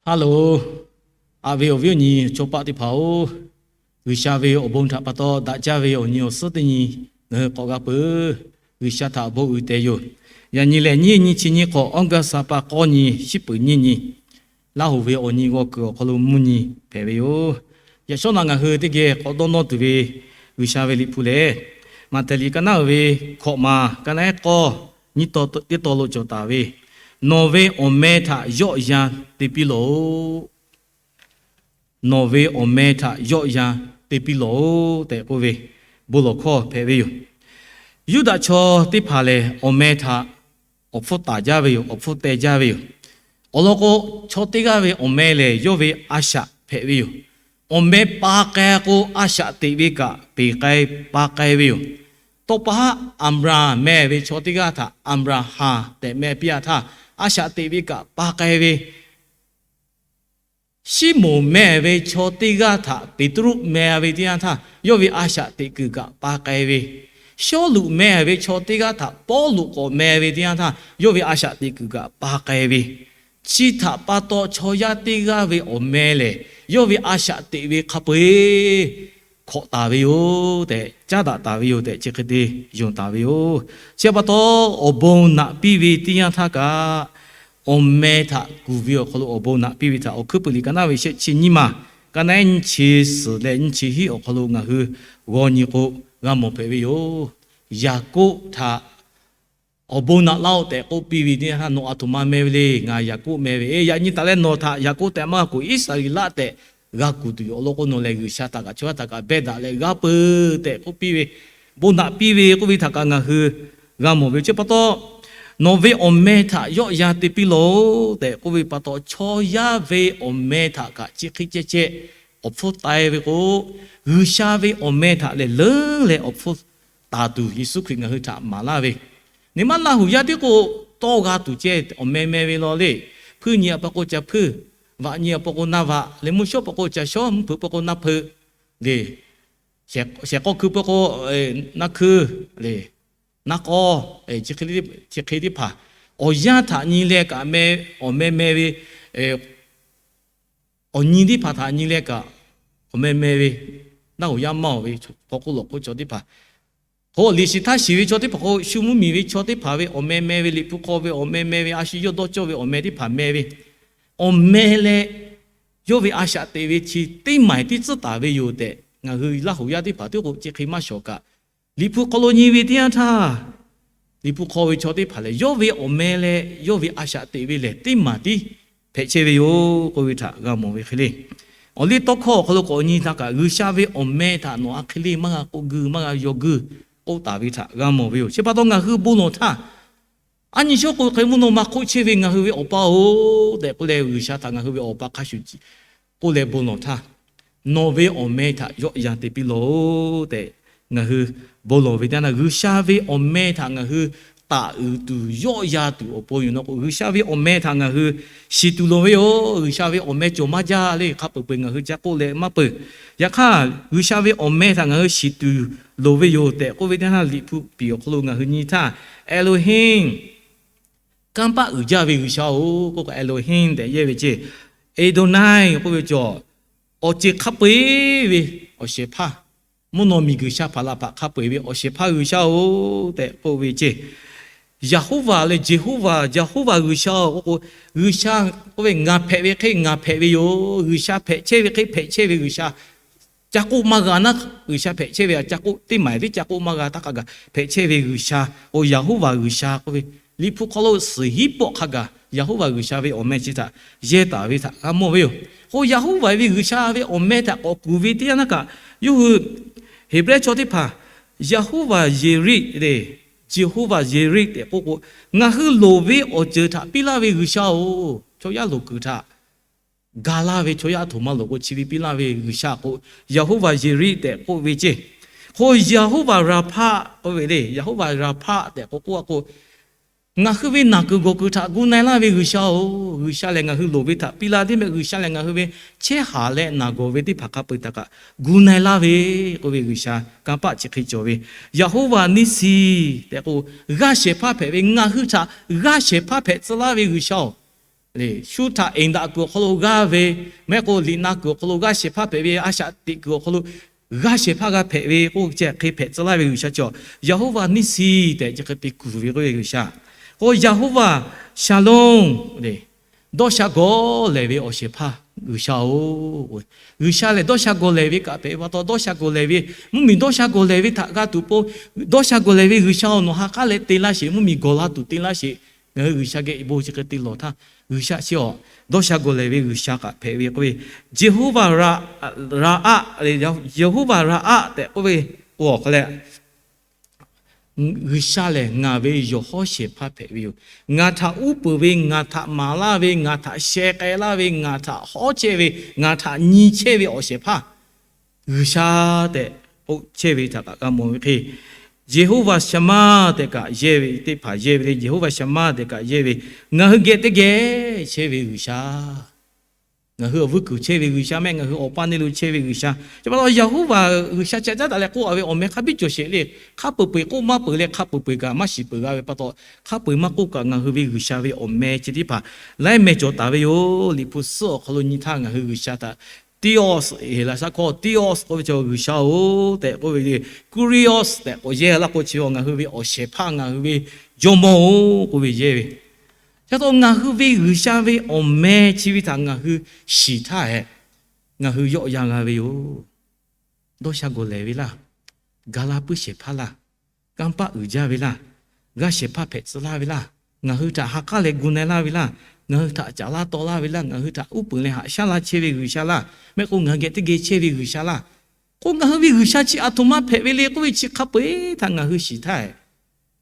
Hello, aˬ ve awˬ viˉ awˬ nyi chaw paˆ teˇ hpaˍ-oˬ, G'uiˬsha ve awˬ bon htaꞈ pa taw daꞈ jaˇ ve awˬ nyi awˬ suhˉ teˇ nyi ngaˬ hui k'awꞈ g'a peuˬ. G'uiˬsha htaꞈ bon uiˍ tehꞈ yoˬ. Yaꞈ nyi lehˬ, nyiˇ nyi chi nyi hk'awꞈ August ha pa k'awˇ nyi, shiˉ peuˍ nyiˇ nyi, Laˇ hoꞈ ve awˬ nyi g'aw kuiˬ awˬ hk'aw lo mvuhˇ nyi hpehꞈ ve yoˬ. Yaꞈ shawˉ naꞈ ngaˬ hui teˇ geh k'awꞈ dawˇ nawˇ tuˬ ve G'uiˬsha ve Liꞈ hpu lehˬ, Maꞈhtehˍ liꞈ ka naˉ uiˍ ve hkawꞈ ma, ka naˉ ehˉ k'awˇ, nyiˇ taw teˇ taw lo cawˬ taˍ ve, Nawˬ ve awˬ meh htaꞈ yawˆ yan te piˇ lawˬ-oꞈ. Nawˬ ve awˬ meh htaꞈ yawˆ yan te piˇ lawˬ-oꞈ tehꞈ k'oˆ ve bon lawˬ hkawˇ hpehꞈ ve yoˬ. Yuˇdaꞈ chaw teˇ hpaˍ lehˬ, awˬ meh htaꞈ awˬ hpfuhˇ taˍ jaˇ ve yoˬ. Awˬ hpfuhˇ teh jaˇ ve yoˬ. Awˬ lawn k'o, chaw teˇ g'aˇ ve awˬ meh lehˬ, yawˇ ve a shaꞈ hpehꞈ ve yoˬ. Awˬ meh pa k'ai k'o, a shaꞈ teꞈ ve kaꞈ peˬ k'ai pa k'ai ve yoˬ. Tawˇ pa haˉ Aˍbraˍhanˍ meh ve chaw teˇ g'aˇ htaꞈ Aˍbraˍhanˍ tehꞈ meh piˇ-a htaˇ, a shaꞈ teꞈ ve kaꞈ pa k'ai ve, Siˉmonˍ meh ve chaw teˇ g'aˇ htaꞈ Peˍtruˆ meh ve teˇ yanˇ htaˇ, yawˇ ve a shaꞈ teꞈ kuiˬ kaꞈ pa k'ai ve, Sawˉluꞈ meh ve chaw teˇ g'aˇ htaꞈ Pawˇluꞈ k'awꞈ meh ve teˇ yanˇ htaˇ, yawˇ ve a shaꞈ teꞈ kuiˬ kaꞈ pa k'ai ve, chi htaꞈ pa taw chaw yaˇ teˇ g'aˇ ve awˬ meh lehˬ, yawˇ ve a shaꞈ teꞈ ve hk'a peu-eˬ hkawꞈ taˍ ve yoˬ tehꞈ, caˉ daꞈ taˍ ve yoˬ tehꞈ, chi hk'e te yonˍ taˍ ve yoˬ. Chi pa taw, awˬ bon naꞈ piˇ ve teˇ yanˇ htaˇ kaꞈ, awˬ meh htaꞈ kuˬ ve awˬ hk'aw lo awˬ bon naꞈ piˇ ve htaꞈ Awˬ hkuiˉ puiˍ liꞈ ka naˉ ve shehˆ chi nyiˇ maˬ, ka naˉ ehˉ nyiˇ chi suhˍ leh nyiˇ chi hiˆ awˬ hk'aw lo ngaˬ hui g'aw nyi k'o, g'a mawˬ hpehꞈ ve yoˬ. Yaˍkoˆ htaꞈ awˬ bon naꞈ laˇ-oˆ tehꞈ k'oˆ piˇ ve teˇ yanˇ htaˇ, Nawˬ aˬ htoꞈ ma meh ve le. Ngaˬ Yaˍkoˆ meh ve. Yaꞈ nyi taˍ leh nawˬ htaꞈ Yaˍkoˆ tehꞈ maˇ g'a kuˬ, Iˉsaˍreˍlaˆ tehꞈ g'a kuˬ tuˬ yoˬ. Awˬ lawn k'o, nawˬ lehˬ G'uiˬsha htaꞈ kaꞈ chaw yaˇ htaꞈ kaꞈ behˇ daꞈ leh g'aˇ peuˬ tehꞈ k'oˆ piˇ ve, bon naꞈ piˇ ve k'oˆ ve htaꞈ kaꞈ ngaˬ hui g'a mawˬ ve. Chi pa taw, Nawˬ ve awˬ meh htaꞈ yawˆ yan te piˇ lawˬ-oꞈ tehꞈ k'oˆ ve pa taw, chaw yaˇ ve awˬ meh htaꞈ kaꞈ chi hk'e ceh ceh awˬ hpfuhˇ taiˍ ve k'o, G'uiˬsha ve awˬ meh htaꞈ lehˬ leuˉ leh awˬ hpfuhˇ taˍ tuˬ Yeˍsuˆ Hkriꞈ ngaˬ hui htaꞈ maˍ laˇ ve, neˇ maˇ Laˇ huˍ yaˇ tiˉ k'o, tawˇ g'a tuˬ ceh awˬ meh meh ve law le. Hpuiˇ nyi a pa k'o ca hpuiˇ, vaꞈ nyi a pa k'o naˇ vaꞈ le, mvuhˇ shawˉ pa k'o ca shawˉ, mvuhˇ hpeuꞈ pa k'o naˇ hpeuꞈ le. Shehˍ k'aw hkui pa k'o naˇ hkui le, naˇ k'aw, chi hk'e teˇ hpaˍ, awˬ yanˇ htaꞈ nyi leh kaꞈ meh, awˬ meh meh ve, awˬ nyi teˇ hpaˍ htaꞈ nyi leh kaꞈ awˬ meh meh ve, Laˇ huˍ yaˇ maˇ-oˬ ve, hk'aw k'oˆ lawˬ k'oˆ chaw teˇ hpaˍ, k'o liꞈ shiˍ htaˇ shiˍ ve chaw teˇ hpaˍ k'o, shu mvuhˇmiˬ ve chaw teˇ hpaˍ ve awˬ meh meh ve, Liꞈ hpu hk'aw ve awˬ meh meh ve, a shu yawˇ dawˇ cawˇ ve awˬ meh teˇ hpaˍ meh ve, awˬ meh leh yawˇ ve a shaꞈ teꞈ ve chi teˇ maˬ tiˉ tcuhˉ taˍ ve yoˬ tehꞈ, ngaˬ hui Laˇ huˍ yaˇ teˇ hpaˍ tiˉ k'o chi hk'e maˇ shawˍ kaꞈ, Liꞈ hpu hk'aw lo nyi ve teˇ yanˇ htaˇ, Liꞈ hpu hk'aw ve chaw teˇ hpaˍ lehˬ, yawˇ ve awˬ meh leh yawˇ ve a shaꞈ teꞈ ve lehˬ teˇ maˬ tiˉ hpehꞈ chehˇ ve yoˬ k'oˆ ve htaꞈ g'a mawˬ ve hk'e le. Awˬ liˇ tawˇ hkawˇ awˬ hk'aw lo k'awꞈ nyi htaˇ kaꞈ, G'uiˬsha ve awˬ meh htaꞈ nawˬ a hk'e le maˇ g'a k'oˆ gui, maˇ g'a yaw gui k'oˆ taˍ ve htaꞈ g'a mawˬ ve yoˬ. Chi pa taw ngaˬ hui bon lawˬ htaˇ, a nyi shawˉ k'o hk'e mvuhˇ naw ma hk'oˆ chehˇ ve ngaˬ hui ve Awˬ pa-oˬ tehꞈ k'oˆ leh, G'uiˬsha htaꞈ ngaˬ hui ve Awˬ pa hk'a shuˍ k'oˆ leh bon lawˬ htaˇ, Nawˬ ve awˬ meh htaꞈ yawˆ yan te piˇ lawˬ-oꞈ tehꞈ ngaˬ hui bon lawˬ ve teˇ yanˇ htaˇ, G'uiˬsha ve awˬ meh htaꞈ ngaˬ hui taˍ uiˍ tuˬ yawˆ yan tuˬ awˬ pon yoˬ. Nawˬ k'o G'uiˬsha ve awˬ meh htaꞈ ngaˬ hui shiˍ tuˬ loˍ ve yoˬ. G'uiˬsha ve awˬ meh cawˬ maˇ jaˇ le. Hk'a peu-eˬ peu-eˬ ngaˬ hui ca k'oˆ leh maˇ peuˬ. Yaꞈ hk'aˇ, G'uiˬsha ve awˬ meh htaꞈ ngaˬ hui shiˍ tuˬ loˍ ve yoˬ tehꞈ k'oˆ ve teˇ yanˇ htaˇ, Liꞈ hpu piˍ awˬ hk'aw lo ngaˬ hui nyi htaˇ, Elohim, kanˇ paˆ uiˍ jaˇ ve G'uiˬsha-oˬ k'oˆ k'o, Elohim tehꞈ yehˇ ve ceˇ, Adonai k'oˆ ve cawˬ, awˬ ceuˬ hk'a peu-eˬ ve awˬ shehˍ hpaˇ, mvuhˇ naw miˬ G'uiˬsha hpaˍ laˬ hpaꞈ hk'a peu-eˬ ve awˬ shehˍ hpaˇ G'uiˬsha-oˬ tehꞈ k'oˆ ve ceˇ. Yaˍhoˉvaˍ leh Jeˍhoˉvaˍ, Yaˍhoˉvaˍ G'uiˬsha-oˬ k'oˆ k'o, G'uiˬsha k'oˆ ve ngaˬ hpehꞈ ve hk'e ngaˬ hpehꞈ ve yoˬ. G'uiˬsha hpehꞈ chehˇ ve hk'e hpehꞈ chehˇ ve G'uiˬsha, ca k'oˆ maˇ g'a naˉ, G'uiˬsha hpehꞈ chehˇ ve a ca k'oˆ teˇ maˬ teˇ ca k'oˆ maˇ g'a htaˇ hk'a gaˬ hpehꞈ chehˇ ve G'uiˬsha, o Yaˍhoˉvaˍ G'uiˬsha k'oˆ ve, Liꞈ hpu hk'aw lo suhˍ hiˉ pawˆ hk'a gaˬ Yaˍhoˉvaˍ G'uiˬsha ve awˬ meh chi htaꞈ yehˇ taˍ ve htaꞈ g'a mawˬ ve yoˬ. K'o Yaˍhoˉvaˍ ve G'uiˬsha ve awˬ meh htaꞈ k'awꞈ kuˬ ve teˇ yanˇ htaˇ kaꞈ, yawˇ hui Heˍbrehˇ chaw teˇ hpaˍ Yaˍhoˉvaˍ Yeˍriˆ le, Jeˍhoˉvaˍ Yeˍriˆ tehꞈ k'oˆ k'o, ngaˬ hui loˍ ve awˬ ceuˬ htaꞈ piˇ laˇ ve G'uiˬsha-oˬ, chaw yaˇ loˍ kuiˬ htaꞈ ga laˇ ve, chaw yaˇ aˬ htoꞈ ma loˍ k'o chi ve piˇ laˇ ve G'uiˬsha k'o, Yaˍhoˉvaˍ Yeˍriˆ tehꞈ k'oˆ ve ceˇ. K'o Yaˍhoˉvaˍ Raˍhpaˆ k'oˆ ve le, Yaˍhoˉvaˍ Raˍhpaˆ tehꞈ k'o k'oˆ a k'o, ngaˬ hui ve naˬ kuiˬ gawˬ kuiˬ htaꞈ gu na-e laˇ ve G'uiˬsha-oˬ, G'uiˬsha lehˬ ngaˬ hui loˍ ve htaꞈ piˇ laˇ teˇ meh, G'uiˬsha lehˬ ngaˬ hui ve chehˇ haˍ leh naˬ gawˬ ve teˇ hpaˍ hk'a peu-eˬ htaꞈ kaꞈ gu na-e laˇ ve k'oˆ ve G'uiˬsha kanˇ paˆ chi hk'e cawˬ ve, Yaˍhoˉvaˍ Niˇsiˍ tehꞈ k'o, g'aˇ shehˍ hpaˇ hpehꞈ ve, ngaˬ hui htaꞈ g'aˇ shehˍ hpaˇ hpehꞈ tcuh laˇ ve G'uiˬsha-oˬ, Shu htaꞈ eˍ daꞈ kuiˬ awˬ hk'aw lo g'aˇ ve, mehˆ k'o liꞈ na kuiˬ awˬ hk'aw lo g'aˇ shehˍ hpaˇ hpehꞈ ve, a shaꞈ teꞈ kuiˬ awˬ hk'aw lo g'aˇ shehˍ hpaˇ g'a hpehꞈ ve k'oˆ ceh hk'e hpehꞈ tcuh laˇ ve G'uiˬsha chi, Yeˍhoˍvaˆ Niˇsiˍ tehꞈ chi hk'e te kuˬ ve k'oˆ ve G'uiˬsha. K'o Yeˍhoˍvaˆ Shaˍlonˍ, dawˇ sha gawˬ lehˬ ve awˬ shehˍ hpaˇ G'uiˬsha-oˬ. G'uiˬsha lehˬ dawˇ sha gawˬ lehˬ ve kaꞈ hpehꞈ ve pa taw, dawˇ sha gawˬ lehˬ ve, mvuhˇmiˬ dawˇ sha gawˬ lehˬ ve htaꞈ g'a tuˬ po, dawˇ sha gawˬ lehˬ ve G'uiˬsha-oˬ, nawˬ ha k'aˉ leh te laˇ sheˍ, mvuhˇmiˬ gawˬ la tuˬ te laˇ sheˍ. Ngaˬ hui G'uiˬsha geh bon chi hk'e te lawˬ htaˇ, G'uiˬsha chi awˬ dawˇ sha gawˬ lehˬ ve G'uiˬsha kaꞈ hpehꞈ ve k'oˆ ve, Yeˍhoˍvaˆ Raˍaˆ, Yeˍhoˍvaˆ Raˍaˆ tehꞈ k'oˆ ve k'o awˬ hk'aw leh, G'uiˬsha lehˬ ngaˬ ve yawˬ hawˉ shehˍ hpaˇ hpehꞈ ve yoˬ. Ngaˬ htaꞈ uˉ peunˍ ve, ngaˬ htaꞈ maˍ laˇ ve, ngaˬ htaꞈ sheh k'ai laˇ ve, ngaˬ htaꞈ hawˉ chehˇ ve, ngaˬ htaꞈ nyi chehˇ ve awˬ shehˍ hpaˇ G'uiˬsha tehꞈ k'oˆ chehˇ ve htaꞈ kaꞈ g'a mawˬ ve hk'e, Yeˍhoˍvaˆ Shaˍmaˇ tehꞈ kaꞈ yehˇ ve teˇ hpaˍ yehˇ ve le. Yeˍhoˍvaˆ Shaˍmaˇ tehꞈ kaꞈ yehˇ ve, ngaˬ hui geh teˇ geh chehˇ ve G'uiˬsha, ngaˬ hui awˬ vuiˇ kuiˬ chehˇ ve G'uiˬsha mehˆ, ngaˬ hui awˬ paˇ neˇ lo chehˇ ve G'uiˬsha. Chi pa taw Yeˍhoˍvaˆ G'uiˬsha ca caˉ taˍ leh k'oˆ a ve awˬ meh hk'a biˇ cawˬ sheˍ le. Hk'a peuˬ peuˬ k'oˆ maˇ peuˬ leh, hk'a peuˬ peuˬ kaꞈ maˇ shiˍ peuˬ g'a ve pa taw, hk'a peuˬ maˇ k'oˆ kaꞈ ngaˬ hui ve G'uiˬsha ve awˬ meh chi teˇ hpaˍ laiˉ meh cawˬ taˍ ve yoˬ. Liꞈ hpu suhˉ awˬ hk'aw lo nyi htaˇ ngaˬ hui G'uiˬsha htaꞈ Teˇos, Heˍlaˍsaˆ hkawˇ Teˇos k'oˆ ve chi G'uiˬsha-oˬ tehꞈ k'oˆ ve le. Kurios tehꞈ k'awꞈ yehˇ laˇ k'o chi ngaˬ hui ve awˬ shehˍ hpaˇ, ngaˬ hui ve jawˇmawˇ-oˬ k'oˆ ve yehˇ ve. Chi pa taw ngaˬ hui ve G'uiˬsha ve awˬ meh chi ve htaꞈ ngaˬ hui shiˍ htaˇ hehꞈ, ngaˬ hui yawˆ yan g'a ve yoˬ. Dawˇ sha gawˬ lehˬ ve laˇ, ga laˇ puiˉ shehˍ hpaˇ laˇ, kanˇ paˆ uiˍ jaˇ ve laˇ, g'aˇ shehˍ hpaˇ hpehꞈ tcuh laˇ ve laˇ, ngaˬ hui htaꞈ ha k'aˉ leh gu na laˇ ve laˇ, ngaˬ hui htaꞈ caˍ laˇ taw laˇ ve laˇ, ngaˬ hui htaꞈ uˉ peunˍ leh haꞈ shaˉ laˇ chehˇ ve G'uiˬsha laˇ, mehˆ k'o ngaˬ geh teˇ geh chehˇ ve G'uiˬsha laˇ, k'o ngaˬ hui ve G'uiˬsha chi aˬ htoꞈ ma hpehꞈ ve le k'oˆ ve chi hk'a peu-eˬ htaꞈ ngaˬ hui shiˍ htaˇ hehꞈ,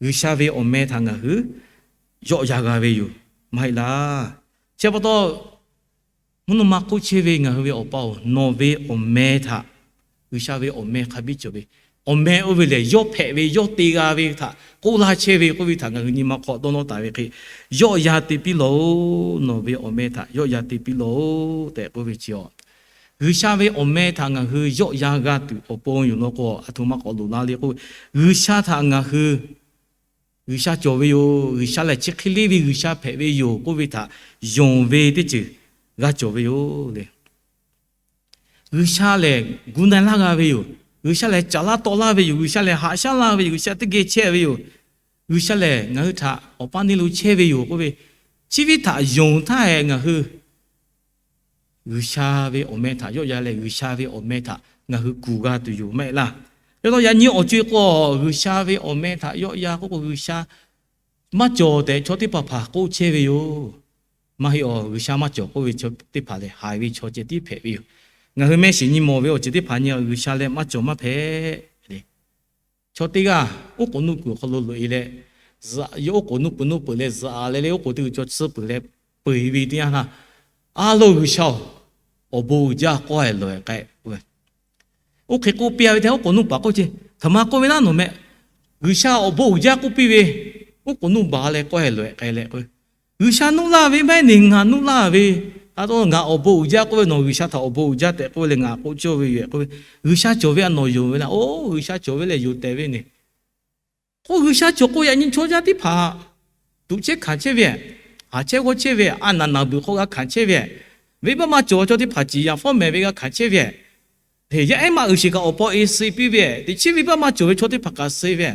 G'uiˬsha ve awˬ meh htaꞈ ngaˬ hui yawˆ yan g'a ve yoˬ, maˇ heˆ laˇ. Chi pa taw, mvuhˇ naw ma hk'oˆ chehˇ ve ngaˬ hui ve Awˬ pa-oˬ, nawˬ ve awˬ meh htaꞈ, G'uiˬsha ve awˬ meh hk'a biˇ cawˬ ve, awˬ meh oˇ ve lehˬ yawˇ hpehꞈ ve yawˇ te g'a ve htaꞈ k'oˆ laˇ chehˇ ve k'oˆ ve htaꞈ ngaˬ hui nyi ma hk'aw dawˇ nawˇ taˍ ve hk'e, yawˆ yan te piˇ lawˬ-oˬ, nawˬ ve awˬ meh htaꞈ yawˆ yan te piˇ lawˬ-oˬ tehꞈ k'oˆ ve chi a, G'uiˬsha ve awˬ meh htaꞈ ngaˬ hui yawˆ yan g'a tuˬ awˬ pon yoˬ law k'o, aˬ htoꞈ ma k'awꞈ loˍ la le k'o, G'uiˬsha htaꞈ ngaˬ hui G'uiˬsha cawˬ ve yoˬ, G'uiˬsha lehˬ chi hk'e leˇ ve G'uiˬsha hpehꞈ ve yoˬ k'oˆ ve htaꞈ yonˍ ve teˇ ceuˬ g'a cawˬ ve yoˬ le. G'uiˬsha lehˬ gu na laˇ g'a ve yoˬ. G'uiˬsha lehˬ caˍ laˇ taw laˇ ve yoˬ. G'uiˬsha lehˬ haꞈ shaˉ laˇ ve yoˬ. G'uiˬsha teˇ geh chehˇ ve yoˬ. G'uiˬsha lehˬ ngaˬ hui htaꞈ awˬ paˇ neˇ lo chehˇ ve yoˬ k'oˆ ve, chi ve htaꞈ yonˍ htaˇ hehꞈ ngaˬ hui G'uiˬsha ve awˬ meh htaꞈ yawˆ yan leh, G'uiˬsha ve awˬ meh htaꞈ ngaˬ hui kuˬ g'a tuˬ yoˬ maˇ heˆ laˇ. Yawˇ taw yaꞈ nyi awˬ co-e k'o, G'uiˬsha ve awˬ meh htaꞈ yawˆ yan k'oˆ k'o, G'uiˬsha maˇ cawˬ tehꞈ chaw teˇ hpaˍ hpaˍ k'oˆ chehˇ ve yoˬ. Maˇ heˆ, awˬ G'uiˬsha maˇ cawˬ k'oˆ ve chaw teˇ hpaˍ lehˬ haiˬ ve chaw ceh tiˉ hpehꞈ ve yoˬ. Ngaˬ hui mehˆ shiˍ nyi mawˬ ve awˬ ceuˬ teˇ hpaˍ nyi G'uiˬsha lehˬ maˇ cawˬ maˇ hpehꞈ le. Chaw teˇ g'aˇ oˉ k'oˍ nuˇ kuiˬ awˬ hk'aw lo loꞈ-e leh, yawˇ oˉ k'oˍ nuˇ peuˬ nuˇ peuˬ leh zuhꞈ-a leh le, oˉ k'oˍ teˇ g'uiˬ chaw tsuhˇ peuˬ leh peuˬ-e ve teˇ yanˇ htaˇ, a lo G'uiˬsha-oˬ, awˬ bon uiˍ jaˇ k'awehˇ loꞈ-e k'ai. Oˇ hk'e k'oˆ piˇ-a ve teˇ yanˇ oˉ k'oˍ nuˇ paˍ k'oˆ ce, htaꞈ ma k'oˆ ve laˇ nawˬ meh, G'uiˬsha awˬ bon uiˍ jaˇ k'oˆ piˇ ve, oˉ k'oˍ nuˇ baˬ leh k'awehˇ loꞈ-e k'ai leh k'o, G'uiˬsha nuˇ laˇ ve maˇ heˆ neˬ ngaˬ nuˇ laˇ ve, a taw ngaˬ awˬ bon uiˍ jaˇ k'oˆ ve, nawˬ G'uiˬsha htaꞈ awˬ bon uiˍ jaˇ tehꞈ k'oˆ ve leh ngaˬ k'oˆ cawˇ ve yoˬ k'oˆ ve, G'uiˬsha cawˬ ve a nawˬ yonˍ ve laˇ. Oˇ G'uiˬsha cawˬ ve lehˬ yonˍ tehꞈ ve neˬ. K'o G'uiˬsha cawˬ k'o yaꞈ nyi chaw yaˇ teˇ hpaˍ tuꞈ chehˇ hkanˍ chehˇ ve, haˍ chehˇ g'awˇ chehˇ ve, a naˍ naˍ beuꞈ hk'aw g'a hkanˍ chehˇ ve, venˇbaˆ maˇ cawˬ chaw teˇ hpaˍ ciˍ yaꞈ fawˉ mehˍ ve g'a hkanˍ chehˇ ve, yaˇ ehˉ maˇ uiˍ sheˍ kaꞈ awˬ paw e suh piˇ ve, teꞈ chiˉ venˇbaˆ maˇ cawˬ ve chaw teˇ hpaˍ kaꞈ suh ve,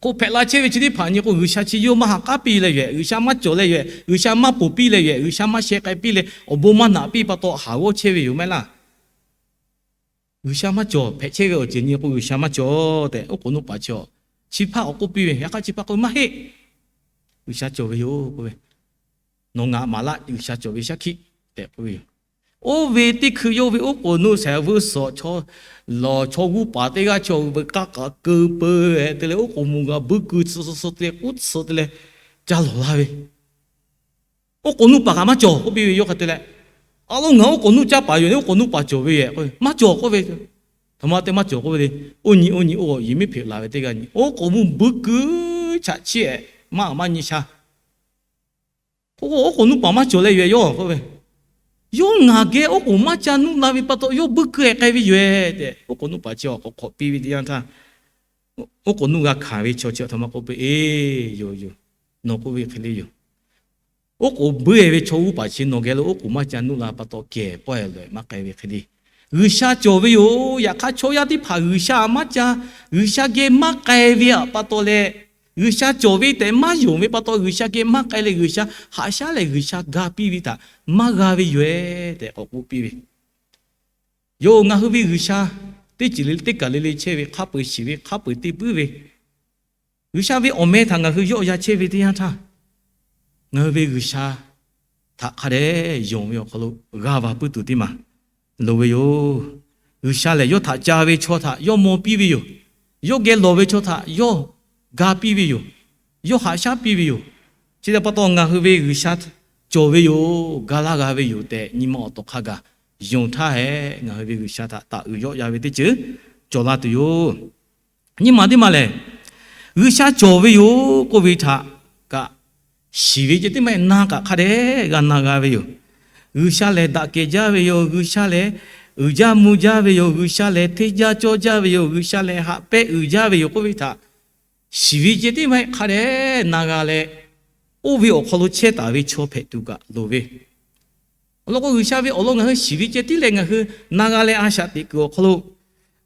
k'oˆ hpehꞈ la chehˇ ve chi teˇ hpaˍ nyi k'o G'uiˬsha chi yawˇ maˇ ha k'aˉ piˇ leh yoˬ, G'uiˬsha maˇ cawˬ leh yoˬ, G'uiˬsha maˇ ponˬ piˇ leh yoˬ, G'uiˬsha maˇ sheh k'ai piˇ leh awˬ bon maˇ naꞈ piˇ pa taw haˍ g'awˇ chehˇ ve yoˬ maˇ heˆ laˇ. G'uiˬsha maˇ cawˬ hpehꞈ chehˇ ve awˬ ceuˬ nyi k'o G'uiˬsha maˇ cawˬ tehꞈ oˉ k'oˍ nuˇ paˍ chi a, chi hpaˇ awˬ k'oˆ piˇ ve, yaꞈ hk'aˇ chi hpaˇ k'oˆ ve maˇ heˆ, G'uiˬsha cawˬ ve yoˬ k'oˆ ve, nawˬ ngaˬ maˍ laˆ G'uiˬsha cawˬ ve shaˉ hkiˆ tehꞈ k'oˆ ve yoˬ. Oˇ ve teˇ hkui yawˇ ve oˉ k'oˍ nuˇ shehˍ vuiˇ suhˍ chaw lawˬ chaw g'uˇ paˍ teˇ g'aˇ chaw ve k'aˇ k'aꞈ keu peu-e te leh oˉ k'oˍ mvuh g'a buiˇ keu tsuhˇ suhˇ suhˇ te leh k'uˉ tsuhˇ te leh ca lawˬ laˇ ve, oˉ k'oˍ nuˇ paˍ kaꞈ maˇ cawˬ k'oˆ piˇ ve yawˇ hk'a te leh, a lo ngaˬ oˉ k'oˍ nuˇ caˇ paˍ yoˬ le, oˉ k'oˍ nuˇ paˍ cawˬ ve yoˬ k'o, maˇ cawˬ k'oˆ ve, htaꞈ ma te maˇ cawˬ k'oˆ ve le. Oˇ nyi oˇ nyi oˇ yehˬ miˉ hpeꞈ la ve teˇ g'aˇ nyi oˉ k'oˍ mvuh buiˇ keu chaꞈ chiˇ-e maˇ maˇ nyi sha k'oˆ k'o, oˉ k'oˍ nuˇ paˍ maˇ cawˬ leh yoˬ yawˇ k'oˆ ve, yawˇ ngaˬ geh oˉ k'oˍ maˇ ca nuˇ la ve pa taw yawˇ buiˇ keu-e k'ai ve yoˬ-e tehꞈ oˉ k'oˍ nuˇ paˍ chi awˬ k'awꞈ hk'awꞈ piˇ ve teˇ yanˇ htaˇ, oˉ k'oˍ nuˇ g'a hkanˍ ve chaw chi htaꞈ ma k'oˆ piˇ, Eˬ, yoˬ yoˬ, nawˬ k'oˆ ve hk'e le yoˬ. Oˉ k'oˍ buiˇ-e ve chaw uˉ paˍ chi nawˬ geh lo oˉ k'oˍ maˇ ca nuˆ la pa taw kehˬ pawehˇ lawehˬ maˇ k'ai ve hk'e le. G'uiˬsha cawˬ ve yoˬ. Yaꞈ hk'aˇ chaw yaˇ teˇ hpaˍ G'uiˬsha maˇ ca, G'uiˬsha geh maˇ k'ai ve pa taw leh, G'uiˬsha cawˬ ve tehꞈ maˇ yonˍ ve pa taw G'uiˬsha geh maˇ k'ai leh G'uiˬsha haꞈ shaˉ leh G'uiˬsha ga piˇ ve htaꞈ maˇ g'a ve yoˬ-e tehꞈ k'awꞈ k'oˆ piˇ ve yoˬ. Ngaˬ hui ve G'uiˬsha teˇ ceuˬ le teˇ kaˬ le le chehˇ ve, hk'a peu-eˬ shiˍ ve, hk'a peu-eˬ te puiˉ ve, G'uiˬsha ve awˬ meh htaꞈ ngaˬ hui yawˆ yan chehˇ ve teˇ yanˇ htaˇ, ngaˬ hui ve G'uiˬsha htaꞈ hk'a dehꞈ yonˍ ve awˬ hk'aw lo g'a va puiˉ tuˬ teˇ maˬ loˍ ve yoˬ. G'uiˬsha lehˬ yawˇ htaꞈ ca ve chaw htaꞈ yawˇ maw piˇ ve yoˬ. Yawˇ geh lawˬ ve chaw htaꞈ yawˇ ga piˇ ve yoˬ. Yawˇ haꞈ shaˉ piˇ ve yoˬ. Chi htaꞈ pa taw ngaˬ hui ve G'uiˬsha cawˬ ve yoˬ, ga laˇ g'a ve yoˬ tehꞈ nyi ma awˬ tawˍ hk'a gaˬ yonˍ htaˇ hehꞈ, ngaˬ hui ve G'uiˬsha htaꞈ taˍ uiˍ yawˆ yan ve teˇ ceuˬ cawˬ la tuˬ yoˬ. Nyi ma teˇ maˬ lehˬ, G'uiˬsha cawˬ ve yoˬ k'oˆ ve htaꞈ kaꞈ shiˍ ve ceh tiˉ maˇ heˆ, na kaꞈ hk'a dehꞈ g'a na g'a ve yoˬ. G'uiˬsha lehˬ daꞈ kehˬ jaˇ ve yoˬ. G'uiˬsha lehˬ uiˍ jaˇ mvuh jaˇ ve yoˬ. G'uiˬsha lehˬ hteˇ jaˇ cawˇ jaˇ ve yoˬ. G'uiˬsha lehˬ haꞈ pehnˇ uiˍ jaˇ ve yoˬ k'oˆ ve htaꞈ shiˍ ve ceh tiˉ maˇ heˆ, hk'a dehꞈ na g'a leh, oˇ ve awˬ hk'aw lo chehˇ taˍ ve chaw hpehꞈ tuˬ kaꞈ loˍ ve. Awˬ lawn k'o, G'uiˬsha ve awˬ lawn ngaˬ hui shiˍ ve ceh tiˉ leh ngaˬ hui na g'a leh a shaꞈ teꞈ kuiˬ awˬ hk'aw lo,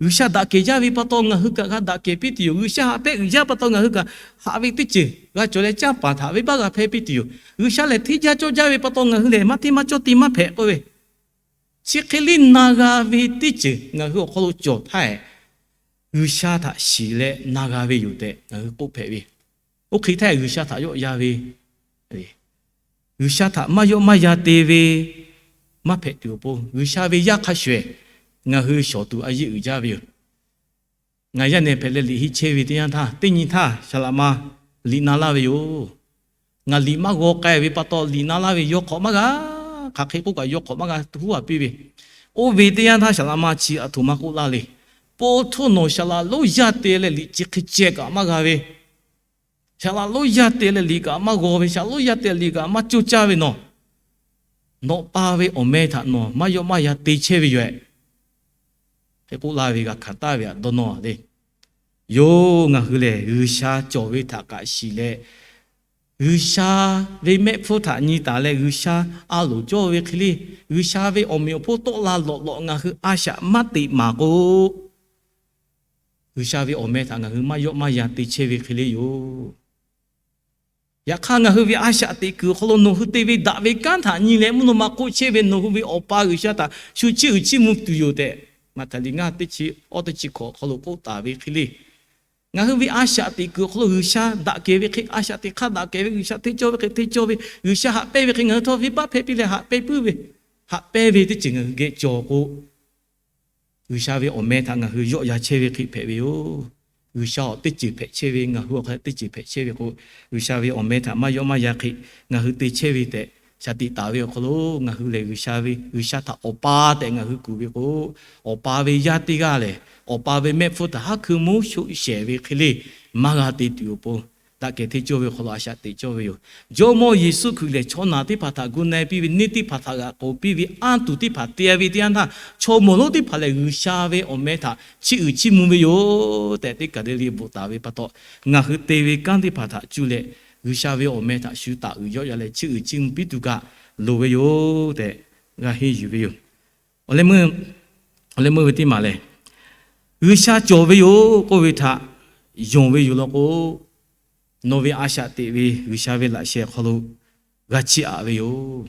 G'uiˬsha daꞈ kehˬ jaˇ ve pa taw ngaˬ hui kaꞈ g'a daꞈ kehˬ piˇ tuˬ yoˬ. G'uiˬsha haꞈ pehnˇ uiˍ jaˇ pa taw ngaˬ hui kaꞈ haꞈ ve teˇ ceuˬ g'a cawˬ leh canˇ paˍ htaꞈ venˇbaˆ g'a hpehˇ piˇ tuˬ yoˬ. G'uiˬsha lehˬ hteˇ jaˇ cawˇ jaˇ ve pa taw ngaˬ hui lehˬ maˇ hteˇ maˇ cawˇ te maˇ hpehꞈ k'oˆ ve, chi hk'e liˇ na g'a ve teˇ ceuˬ ngaˬ hui awˬ hk'aw lo cawˬ htaˇ hehꞈ, G'uiˬsha htaꞈ shiˍ leh na g'a ve yoˬ tehꞈ ngaˬ hui k'oˆ hpehꞈ ve. Oˇ hk'e htaˇ hehꞈ G'uiˬsha htaꞈ yawˆ yan ve, G'uiˬsha htaꞈ maˇ yawˆ maˇ yan te ve maˇ hpehꞈ tuˬ awˬ pon, G'uiˬsha ve yaˇ hk'a shuˍ ehˬ ngaˬ hui shawˍ tuˬ a yeˇ uiˍ jaˇ ve yoˬ. Ngaˬ yaˇ nehˬ hpehꞈ leh liꞈ henˇ chehˇ ve teˇ yanˇ htaˇ, teˇ nyi htaˇ saˍ laꞈ ma liꞈ na laˇ ve yoˬ. Ngaˬ liꞈ maˇ g'aw k'ai ve pa taw liꞈ na laˇ ve, yaw hk'awꞈ maˇ g'a, hk'aˬ hk'e k'oˆ kaꞈ yaw hk'awꞈ maˇ g'a huˉ a piˇ ve. Oˇ ve teˇ yanˇ htaˇ saˍ laꞈ ma chi aˬ htoꞈ ma k'oˆ laˇ le. Pawˇ htawˇ nawˬ saˍ laꞈ lonˉ yaˇ te leh liꞈ chi hk'e ceh kaꞈ maˇ g'a ve, saˍ laꞈ lonˉ yaˇ te leh liꞈ kaꞈ maˇ g'aw ve, saˍ laꞈ lonˉ yaˇ te leh liꞈ kaꞈ maˇ coˇ caˇ ve nawˬ, nawˬ pa ve awˬ meh htaꞈ nawˬ maˇ yawˆ maˇ yan te chehˇ ve yoˬ-ehꞈ. Hk'e k'oˆ laˇ ve g'a hkanˍ taˍ ve aꞈ dawˇ nawˇ le. Yoˬ, ngaˬ hui lehˬ G'uiˬsha cawˬ ve htaꞈ kaꞈ shiˍ leh, G'uiˬsha ve mehˆ hpfuhˇ htaꞈ nyi taˍ leh G'uiˬsha a loˍ cawˇ ve hk'e le, G'uiˬsha ve awˬ meꞈ awˬ hponˇ tawˆ la lawꞈ lawꞈ ngaˬ hui a shaꞈ maˇ teꞈ maˍ k'o, G'uiˬsha ve awˬ meh htaꞈ ngaˬ hui maˇ yawˆ maˇ yan te chehˇ ve hk'e le yoˬ. Yaꞈ hk'aˇ, ngaˬ hui ve a shaꞈ teꞈ kuiˬ awˬ hk'aw lo nawˬ hui te ve daꞈ ve kanˉ htaꞈ nyi leh mvuhˇ naw ma hk'oˆ chehˇ ve nawˬ hui ve Awˬ pa G'uiˬsha htaꞈ shu chiˇ uiˍ chiˇ mvuh tuˬ yoˬ tehꞈ, Maꞈhtehˍ liꞈ ngaˇ teˇ chi awˇ teˇ chi hkawꞈ awˬ hk'aw lo k'oˆ taˍ ve hk'e le, ngaˬ hui ve a shaꞈ teꞈ kuiˬ awˬ hk'aw lo G'uiˬsha daꞈ kehˬ ve hk'e a shaꞈ teꞈ hk'aˇ daꞈ kehˬ ve, G'uiˬsha hteˇ cawˇ ve hk'e hteˇ cawˇ ve, G'uiˬsha haꞈ pehnˇ ve hk'e ngaˬ hui htawˇ venˇbaˆ hpehˇ piˇ leh haꞈ pehnˇ puiˉ ve, haꞈ pehnˇ ve teˇ ceuˬ ngaˬ hui geh cawˬ k'o, G'uiˬsha ve awˬ meh htaꞈ ngaˬ hui yawˆ yan chehˇ ve hk'e hpehꞈ ve yoˬ. G'uiˬsha awˬ teˇ ceuˬ hpehꞈ chehˇ ve, ngaˬ hui awˬ hk'aw teˇ ceuˬ hpehꞈ chehˇ ve k'o, G'uiˬsha ve awˬ meh htaꞈ maˇ yawˆ maˇ yan hk'e ngaˬ hui te chehˇ ve tehꞈ shaˍ tiꞈ taˍ ve awˬ hk'aw lo, ngaˬ hui lehˬ G'uiˬsha ve, G'uiˬsha htaꞈ Awˬ pa tehꞈ ngaˬ hui kuˬ ve k'o, Awˬ pa ve yaˇ teˇ g'aˇ lehˬ, Awˬ pa ve mehˆ hpfuhˇ htaꞈ haˉ hkui mvuhˇ shoˆ shehˍ ve hk'e le maˇ g'a te tuˬ awˬ pon, daꞈ kehˬ hteˇ cawˇ ve awˬ hk'aw lo a shaꞈ teꞈ cawˇ ve yoˬ. Jawˇmawˇ Yeˍsuˆ Hkriꞈ lehˬ, chaw naˬ teˇ hpaˍ htaꞈ gu na-e piˇ ve, neˇ teˇ hpaˍ htaꞈ g'aꞈ k'oˍ piˇ ve, anˇ tuˬ teˇ hpaˍ te ve teˇ yanˇ htaˇ, chaw mawˬ lonˉ teˇ hpaˍ lehˬ G'uiˬsha ve awˬ meh htaꞈ chiˇ uiˍ chiˇ mvuh ve yoˬ tehꞈ teˇ kaˬ le le bvuhꞈ taˍ ve pa taw, ngaˬ hui te ve kanˉ teˇ hpaˍ htaꞈ cuˇ leh G'uiˬsha ve awˬ meh htaꞈ shu taˍ uiˍ yawˆ yan leh chiˇ uiˍ chiˇ mvuh piˇ tuˬ kaꞈ loˍ ve yoˬ tehꞈ g'a henˇ yuˬ ve yoˬ. Awˬ leh meuˇ, awˬ leh meuˇ ve teˇ maˬ lehˬ, G'uiˬsha cawˬ ve yoˬ k'oˆ ve htaꞈ yonˍ ve yoˬ law k'o, nawˬ ve a shaꞈ teꞈ ve G'uiˬsha ve laꞈ sheh awˬ hk'aw lo g'a chiˇ aꞈ ve yoˬ.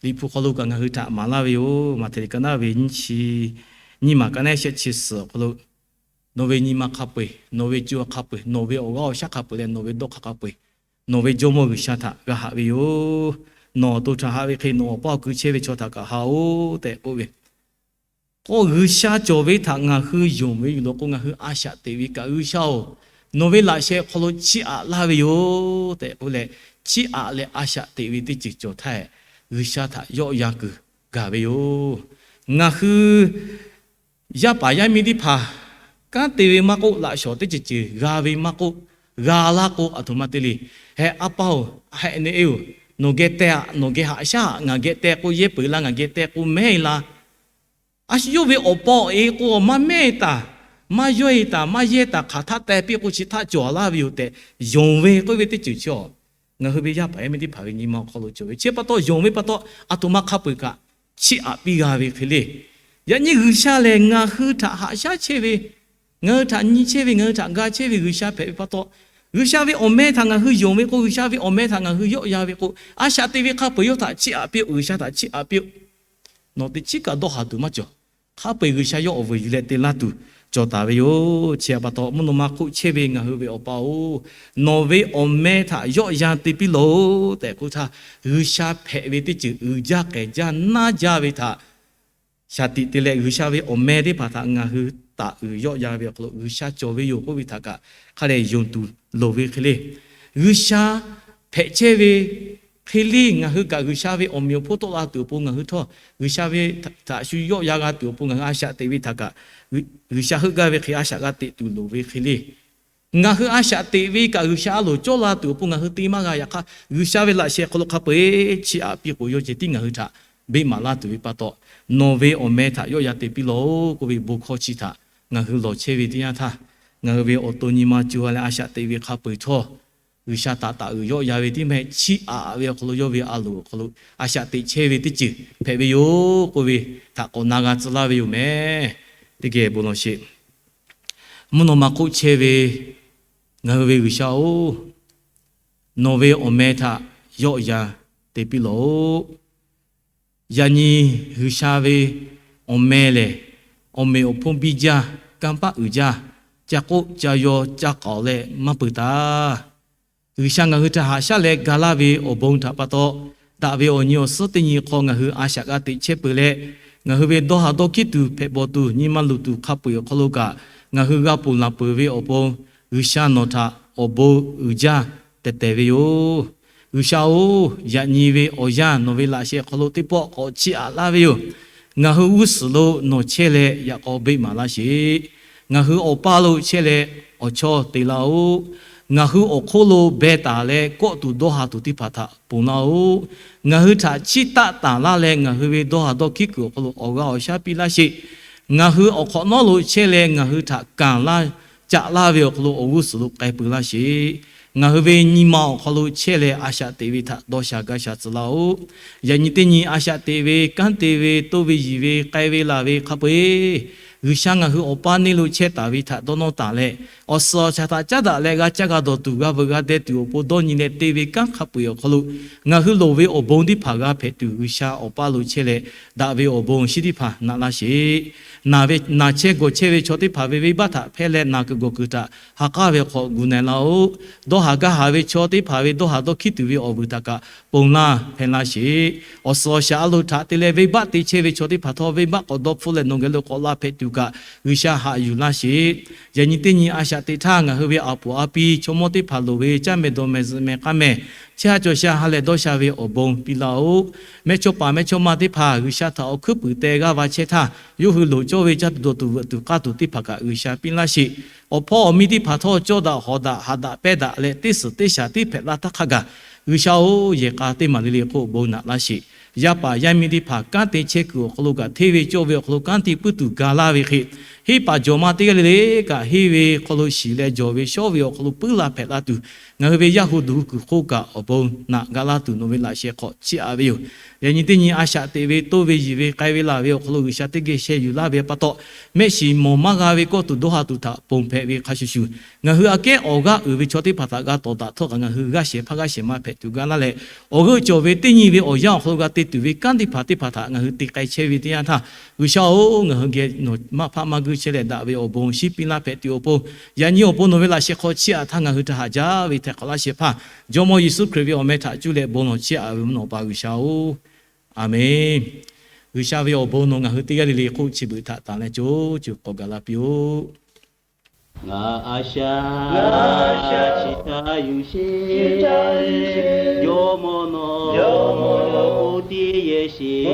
Liꞈ hpu hk'aw lo kaꞈ ngaˬ hui htaꞈ maˍ laˇ ve yoˬ. Maꞈhtehˍ liꞈ ka naˉ ve nyiˇ chi, nyiˇ maˬ ka naˉ shehˆ chi suhˍ awˬ hk'aw lo, nawˬ ve nyi ma hk'a peu-eˬ, nawˬ ve co hk'a peu-eˬ, nawˬ ve awˬ g'aˇ awˬ shaˉ hk'a peu-eˬ leh nawˬ ve dawˇ hk'aˇ hk'a peu-eˬ, nawˬ ve Jawˇmawˇ G'uiˬsha htaꞈ g'a haꞈ ve yoˬ. Nawˬ awˬ to htaꞈ haꞈ ve hk'e nawˬ awˬ paˇ awˬ kui chehˇ ve chaw htaꞈ kaꞈ haꞈ-oˬ tehꞈ k'oˆ ve. K'o, G'uiˬsha cawˬ ve htaꞈ ngaˬ hui yonˍ ve yoˬ law k'o, ngaˬ hui a shaꞈ teꞈ ve kaꞈ, G'uiˬsha-oˬ, nawˬ ve laꞈ sheh awˬ hk'aw lo chiˇ aꞈ laˇ ve yoˬ tehꞈ k'oˆ leh, chiˇ aꞈ leh a shaꞈ teꞈ ve teˇ ceuˬ cawˬ htaˇ, G'uiˬsha htaꞈ yawˆ yan kuiˬ gaˬ ve yoˬ. Ngaˬ hui yaˇ paˍ yaˇ miˇ teˇ hpaˍ kanˉ te ve maˇ k'oˆ, laꞈ shawˍ teˇ ceuˬ ceuˬ g'a ve maˇ k'oˆ, g'a laˇ k'o, aˬ htoꞈ ma te le. Heh, a pa-oˬ, heh ne-e-oˬ, nawˬ geh teh-aꞈ, nawˬ geh haꞈ shaˉ-aꞈ, ngaˬ geh teh k'o yehˇ peuˬ la, ngaˬ geh teh k'o mehˉ la. A shu yawˇ ve awˬ pa awˬ e k'o, maˇ mehˉ taˍ, maˇ yawˇ e taˍ, maˇ yehˇ taˍ, hk'aˬ htaˆ teh piˇ k'o chi htaˆ cawˬ laˇ ve yoˬ tehꞈ yonˍ ve k'oˆ ve teˇ ceuˬ chi-a. ngaˬ hui ve yaˇ paˍ yaˇ miˇ teˇ hpaˍ ve nyi ma awˬ hk'aw lo cawˬ ve chi pa taw, yonˍ ve pa taw, aˬ htoꞈ ma hk'a peu-eˬ kaꞈ chiˇ aꞈ piˇ g'a ve hk'e le. Yaꞈ nyi G'uiˬsha lehˬ ngaˬ hui htaꞈ haꞈ shaˉ chehˇ ve, ngaˬ hui htaꞈ nyi chehˇ ve, ngaˬ hui htaꞈ ga chehˇ ve G'uiˬsha hpehꞈ ve pa taw, G'uiˬsha ve awˬ meh htaꞈ ngaˬ hui yonˍ ve k'o, G'uiˬsha ve awˬ meh htaꞈ ngaˬ hui yawˆ yan ve k'o, a shaꞈ teꞈ ve hk'a peu-eˬ yawˇ htaꞈ chiˇ aꞈ piˇ-oˆ, G'uiˬsha htaꞈ chiˇ aꞈ piˇ-oˆ. Nawˬ teꞈ chiˉ kaꞈ dawˇ haˍ tuˬ maˇ cawˬ. Hk'a peu-eˬ G'uiˬsha yawˇ awˬ vuiˬ yuˬ leh te laˇ tuˬ cawˬ taˍ ve yoˬ. Chi pa taw, mvuhˇ naw ma hk'oˆ chehˇ ve ngaˬ hui ve Awˬ pa-oˬ, nawˬ ve awˬ meh htaꞈ yawˆ yan te piˇ lawˬ-oꞈ tehꞈ k'oˆ htaˇ, G'uiˬsha hpehꞈ ve teˇ ceuˬ uiˍ jaˇ k'ehˬ jaˇ naˇ jaˇ ve htaꞈ shaˍ tiꞈ te leh, G'uiˬsha ve awˬ meh teˇ hpaˍ htaꞈ ngaˬ hui taˍ uiˍ yawˆ yan ve awˬ hk'aw lo G'uiˬsha cawˬ ve yoˬ k'oˆ ve htaꞈ kaꞈ hk'a dehꞈ yonˍ tuˬ loˍ ve hk'e le. G'uiˬsha hpehꞈ chehˇ ve hk'e le, ngaˬ hui kaꞈ G'uiˬsha ve awˬ meꞈ awˬ hponˇ tawˆ la tuˬ awˬ pon ngaˬ hui htawˇ, G'uiˬsha ve htaꞈ shu yawˆ yan g'a tuˬ awˬ pon ngaˬ hui a shaꞈ teꞈ ve htaꞈ kaꞈ, G'uiˬsha heuˆ gaˇ ve hk'e a shaꞈ g'a teꞈ tuˬ loˍ ve hk'e le. Ngaˬ hui a shaꞈ teꞈ ve kaꞈ G'uiˬsha a loˍ cawˇ la tuˬ awˬ pon ngaˬ hui te maˇ g'a. Yaꞈ hk'aˇ, G'uiˬsha ve laꞈ sheh hk'aw lo hk'a peu-eˬ chiˇ aꞈ piˇ k'o, yawˇ ceh tiˉ ngaˬ hui htaꞈ beˆ maˍ laˇ tuˬ ve pa taw, nawˬ ve awˬ meh htaꞈ yawˆ yan te piˇ lawˬ-oꞈ k'oˆ ve bon hkawˇ chi htaꞈ ngaˬ hui lawˬ chehˇ ve teˇ yanˇ htaˇ, ngaˬ hui ve awˬ to nyi ma co-a leh a shaꞈ teꞈ ve hk'a peu-eˬ htawˇ, G'uiˬsha htaꞈ taˍ uiˍ yawˆ yan ve teˇ meh chiˇ aꞈ ve awˬ hk'aw lo yawˇ ve a loˍ awˬ hk'aw lo a shaꞈ teꞈ chehˇ ve teˇ ceuˬ hpehꞈ ve yoˬ k'oˆ ve htaꞈ k'awꞈ na g'a tcuh laˇ ve yoˬ meh. Teˇ geh bon lawˬ sheˍ. Mvuhˇ naw ma hk'oˆ chehˇ ve ngaˬ hui ve G'uiˬsha-oˬ, nawˬ ve awˬ meh htaꞈ yawˆ yan te piˇ lawˬ-oꞈ. Yaꞈ nyi G'uiˬsha ve awˬ meh lehˬ, awˬ meꞈ awˬ hponˇ biˇ jaˇ, kanˇ paˆ uiˍ jaˇ, ca k'oˆ ca yaw ca k'aoˍ leh maˇ peuˬ taˍ. G'uiˬsha ngaˬ hui htaꞈ haꞈ shaˉ leh ga laˇ ve awˬ bon htaꞈ pa taw, daꞈ ve awˬ nyi awˬ suhˉ teˇ nyi hk'aw ngaˬ hui a shaꞈ g'a teꞈ chehˇ peuˬ leh, ngaˬ hui ve dawˇ haˍ dawˇ hkiˉ tuˬ hpehꞈ bawˬ tuˬ nyi ma luˬ tuˬ hk'a peu-eˬ awˬ hk'aw lo kaꞈ, ngaˬ hui g'a ponˬ laˬ peuˬ ve awˬ pon, G'uiˬsha nawˬ htaꞈ awˬ bon uiˍ jaˇ tehˬ tehˬ ve yoˬ. G'uiˬsha-oˬ, yaꞈ nyi ve awˬ yanˇ nawˬ ve laꞈ sheh hk'aw lo teˇ pawˆ k'awꞈ chiˇ aꞈ laˇ ve yoˬ. Ngaˬ hui g'uˇ suhˍ lo nawˬ chehˇ leh yaꞈ k'aw beˆ maˍ laˇ sheˍ. Ngaˬ hui awˬ paˇ lo chehˇ leh awˬ chawˇ te laˇ-oˆ. Ngaˬ hui awˬ hk'oˆ lo beh taˍ leh kawˆ tuˬ dawˇ haˍ tuˬ teˇ hpaˍ htaꞈ ponˬ laˇ-oˆ. Ngaˬ hui htaꞈ chiˇ taˆ taˍ laˇ leh ngaˬ hui ve dawˇ haˍ dawˇ hkiˉ kuiˬ awˬ hk'aw lo awˬ g'aˇ awˬ shaˉ piˇ laˇ sheˍ. Ngaˬ hui awˬ hk'awꞈ nawˉ lo chehˇ leh ngaˬ hui htaꞈ kanˬ laˇ caꞈ laˇ ve awˬ hk'aw lo awˬ g'uˇ suhˍ lo k'ai peuˬ laˇ sheˍ. Ngaˬ hui ve nyi ma awˬ hk'aw lo chehˇ leh a shaꞈ teꞈ ve htaꞈ dawˇ sha gaˇ sha tcuh laˇ-oˆ. Yaꞈ nyi teˇ nyi a shaꞈ teꞈ ve, kanˉ te ve, toˇ ve yiˬ ve, k'ai ve laˬ ve hk'a peu-eˬ, G'uiˬsha ngaˬ hui awˬ paˇ neˇ lo chehˇ taˍ ve htaꞈ dawˇ nawˇ taˍ leh, awˬ suhˍ awˬ shaˍ htaꞈ caˉ daꞈ leh g'a caˇ g'a dawˬ tuˬ, g'a veuꞈ g'a deh tuˬ awˬ pon dawˇ nyi leh te ve kanˉ hk'a peu-eˬ awˬ hk'aw lo ngaˬ hui loˍ ve awˬ bon teˇ hpaˍ g'a hpehꞈ tuˬ, G'uiˬsha awˬ paˇ lo chehˇ leh daꞈ ve awˬ bon shinˉ teˇ hpaˍ naꞈ laˇ sheˍ. Naˬ ve, naˬ chehˇ gawˬ chehˇ ve chaw teˇ hpaˍ ve venˇbaˆ htaꞈ hpehˇ leh naˬ kuiˬ gawˬ kuiˬ htaꞈ ha k'aˉ ve hk'aw gu na-e laˇ-oˆ. Dawˇ haˍ gaˇ haˍ ve chaw teˇ hpaˍ ve dawˇ haˍ dawˇ hkiˉ tuˬ ve awˬ vuiˬ htaꞈ kaꞈ ponˬ laˇ hpehˇ laˇ sheˍ. Awˬ suhˍ awˬ shaˍ a loˍ htaꞈ te leh venˇbaˆ te chehˇ ve chaw teˇ hpaˍ htawˇ, venˇbaˆ k'awꞈ dawˇ hpfuhˆ leh nawˬ geh lo k'awꞈ la hpehꞈ tuˬ kaꞈ G'uiˬsha haꞈ yuˬ laˇ sheˍ. Yaꞈ nyi teˇ nyi a shaꞈ teꞈ htaˇ, ngaˬ hui ve a poˍ a pi chaw mawˇ teˇ hpaˍ loˍ ve caˇ meh dawˬ meh zuhꞈ meh k'aˇ meh, chehˇ ha cawˬ sha ha lehˬ dawˇ sha ve awˬ bon piˇ laˇ-oˆ. Mehˇchawˇ paˍ mehˇchawˇma teˇ hpaˍ G'uiˬsha htaꞈ awˬ hkuiˉ puiˍ teh g'aˇ va chehˇ htaˇ, yawˇ hui loˍ cawˇ ve caˇ tuˬ dawˬ tuˬ veuꞈ tuˬ k'aˇ tuˬ teˇ hpaˍ kaꞈ G'uiˬsha piˇ laˇ sheˍ. Awˬ hpawˇ awˬ miˇ teˇ hpaˍ htawˇ cawˇ daꞈ hawˍ daꞈ haꞈ daꞈ pehnˇ daꞈ leh teˇ suhˍ teˇ shaˍ tiˉ hpehꞈ laˇ htaˇ hk'a gaˬ, G'uiˬsha-oˬ, yehˬ k'a teˇ maˬ le le hk'oˆ bon naꞈ laˇ sheˍ. Yaˇ paˍ yaˇ miˇ teˇ hpaˍ kanˉ te chehˇ kuiˬ awˬ hk'aw lo kaꞈ hteˇ ve cawˇ ve awˬ hk'aw lo kanˉ te puiˉ tuˬ ga laˇ ve hk'e, henˇ paˍ jawˬ ma teˇ g'aˇ le le kaꞈ henˇ ve hk'aw lo shiˍ leh jawˬ ve shawˉ ve awˬ hk'aw lo puiˉ la hpehꞈ la tuˬ, ngaˬ hui ve yaˇ hu duˬ hu kuiˬ hk'oˆ kaꞈ awˬ bon naꞈ ga laˇ tuˬ nawˬ ve laꞈ sheh hk'aw chiˇ aꞈ ve yoˬ. Yaꞈ nyi teˇ nyi a shaꞈ teꞈ ve, toˇ ve yiˬ ve, k'ai ve laˬ ve awˬ hk'aw lo G'uiˬsha teˇ geh sheh yuˬ laˇ ve pa taw, mehˆ shiˍ mawˬ maˇ g'a ve kawˇ tuˬ dawˇ haˍ tuˬ htaꞈ ponˬ hpehꞈ ve hk'a shuˍ shuˍ, ngaˬ hui aꞈ kehˉ awˬ g'aˇ uiˍ ve chaw teˇ hpaˍ htaꞈ g'a tawˍ daꞈ htawˇ kaꞈ ngaˬ hui g'aˇ shehˍ hpaˇ g'aˇ shehˍ ma hpehꞈ tuˬ ga laˇ leh, awˬ g'euˆ cawˬ ve teˇ nyi ve awˬ yanˇ awˬ hk'aw lo g'a te tuˬ ve kanˉ teˇ hpaˍ teˇ hpaˍ htaꞈ ngaˬ hui te k'ai chehˇ ve teˇ yanˇ htaˇ, G'uiˬsha-oˬ, ngaˬ hui geh nawˬ maˇ hpaˆ maˇ guiˇ chehˇ leh daꞈ ve awˬ bon shinˉ piˇ laˇ hpehꞈ tuˬ awˬ pon, yaꞈ nyi awˬ pon nawˬ ve laꞈ sheh hk'aw chiˇ aꞈ htaˇ ngaˬ hui htaꞈ haꞈ jaˇ ve htehꞈ k'awꞈ laˇ shehˍ hpaˇ, Jawˇmawˇ Yeˍsuˆ Hkriꞈ ve awˬ meh htaꞈ cuˇ leh bon lawˬ chiˇ aꞈ ve mvuhˇ naw pa G'uiˬsha-oˬ, Aˍmenˍ. G'uiˬsha ve awˬ bon nawˬ ngaˬ hui teˇ g'aˇ le le hk'oˆ chi beuꞈ htaꞈ tanˬ leh co co k'awꞈ gaˬ la piˇ-oˆ. Ngaˬ a shaꞈ chi htaˇ yuˬ sheˍ, Jawˇmawˇ nawˬ k'oˆ tiˉ yehˬ sheˍ.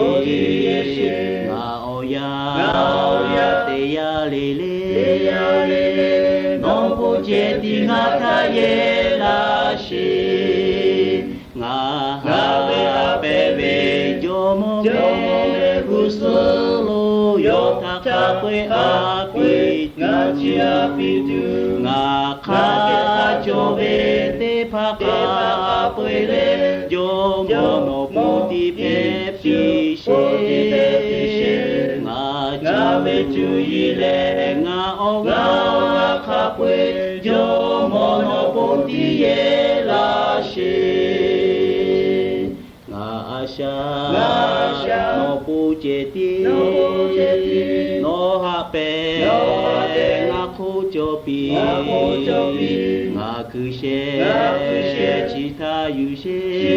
Ngaˬ awˬ yanˇ teˇ yanˇ le le, nawˬ hpu ceh tiˉ ngaˬ htaꞈ yehˬ laˇ sheˍ. Ngaˬ haꞈ ve a pehˍ ve Jawˇmawˇ mehˆ g'uˇ suhˍ lo yawˇ htaꞈ hk'a peu-eˬ a piˇ tuˬ, ngaˬ hk'a cawˬ ve teˇ hpaˍ hk'a peu-eˬ jawˇmawˇ nawˬ pon tiˇ hpehꞈ piˇ sheˍ. Ngaˬ ca ve cuˇ yiˍ leh ngaˬ awˬ g'aˇ hk'a peu-eˬ jawˇmawˇ nawˬ pon tiˇ yehˇ laˇ sheˍ. Ngaˬ a shaꞈ nawˬ pon ceh tiˉ nawˬ haꞈ pehˍ, ngaˬ hk'oˆ cawˬ piˇ. Ngaˬ hkui sheh chi htaˇ yuˬ sheˍ.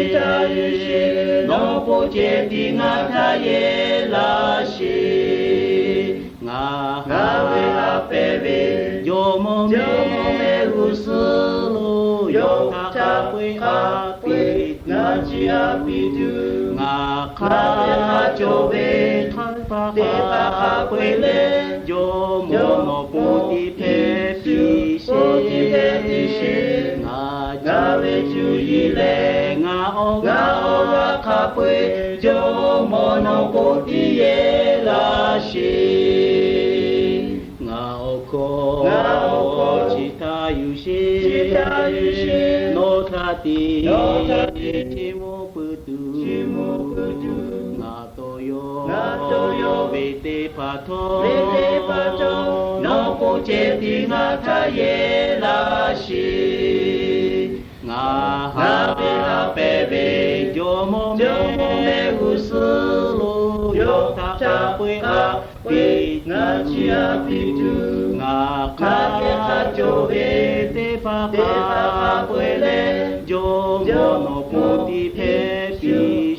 Nawˬ pon ceh tiˉ ngaˬ htaꞈ yehˇ laˇ sheˍ. Ngaˬ haꞈ ve haꞈ pehˍ ve jawˇmawˇ mehˆ g'uˇ suhˍ lo yawˇ htaꞈ hk'a peu-eˬ haꞈ piˇ, ngaˬ chi haꞈ piˇ tuˬ, ngaˬ hk'a ve hk'a cawˬ ve hk'a peu-eˬ hk'a peu-eˬ leh jawˇmawˇ nawˬ pon tiˇ hpehꞈ piˇ sheˍ. Ngaˬ ca ve cuˇ yiˍ leh ngaˬ awˬ g'aˇ hk'a peu-eˬ jawˇmawˇ nawˬ pon tiˇ yehˇ laˇ sheˍ. Ngaˬ awˬ hkawˇ chi htaˇ yuˬ sheˍ. Nawˬ htaꞈ tiˉ chi mvuh pui tuˬ, ngaˬ taw yaw ve teˇ hpaˍ htawˇ, nawˬ pon ceh tiˉ ngaˬ htaꞈ yehˇ laˇ sheˍ. Ngaˬ haꞈ ve haꞈ pehˍ ve jawˇmawˇ mehˆ g'uˇ suhˍ lo yawˇ htaꞈ hk'a peu-eˬ haꞈ piˇ, ngaˬ chi haꞈ piˇ tuˬ, ngaˬ hk'a ve hk'a cawˬ ve teˇ hpaˍ hk'a peu-eˬ leh jawˇmawˇ nawˬ pon tiˇ hpehꞈ piˇ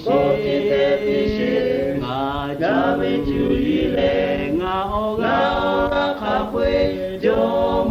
sheˍ. Ngaˬ ca ve cuˇ yiˍ leh ngaˬ awˬ g'aˇ hk'a peu-eˬ jawˇ